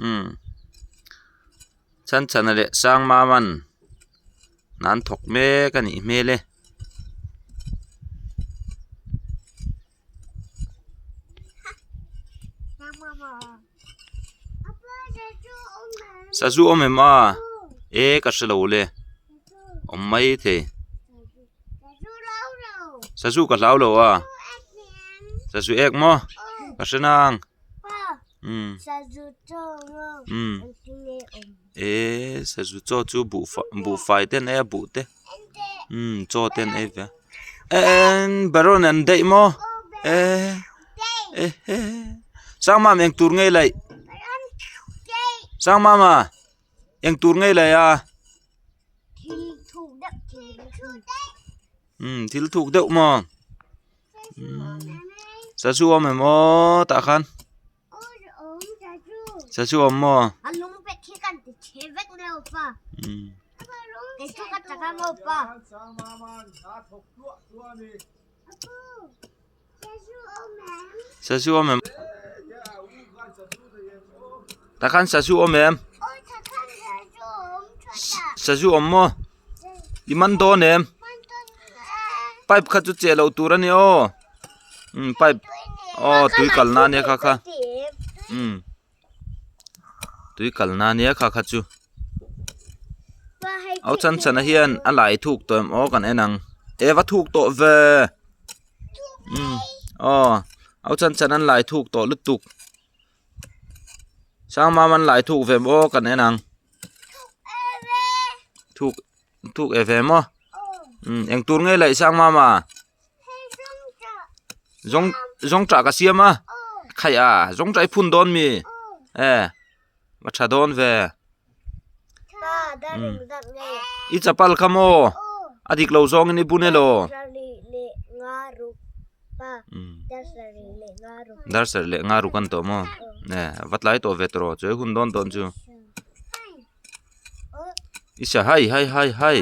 Umm Chhanchhana leh Sangmama'n hna an thawk mek a nih hmel e. Sazu awm em a e ka hre lo le awm mai thei sazu ka hlau lo a sazu ek maw ka hre nang umm umm ehh sazu chaw chu buhfai te an ei a buh te umm chaw te an ei ve a eee baron an daih maw eee ehe sangmam eng tur nge laih sangmama eng tur nge laih a umm thil thuk deuh maw sazu awm em aw tah khan. Sazu awm maw? Sazu awm em? Tah khan sazu awm em? Sazu awm maw? I man dawn em? Pipe kha chu cheh loh tur a ni aw. Umm pipe aw tui kalna ania kha kha umm tui kalna ania kha kha chu au chan chhan ah hian a lai thuk tawh em aw kan en ang e va thuk tawh ve umm aw au chan chhan an lai thuk tawh lutuk sangmam an lai thuk ve maw kan en ang thuk thuk e ve maw umm eng tur nge laih sangmama. Zawng zawng tah ka siam a khaih a zawng tah i phun dawn mi e va tha dawn ve i chapal kha maw a dik lo zawng in i bun elaw dar sarih leh nga ruk an tawh maw e va tlai tawh ve tawh rawh chu hun dawn dawn chu i sa hai hai hai hai.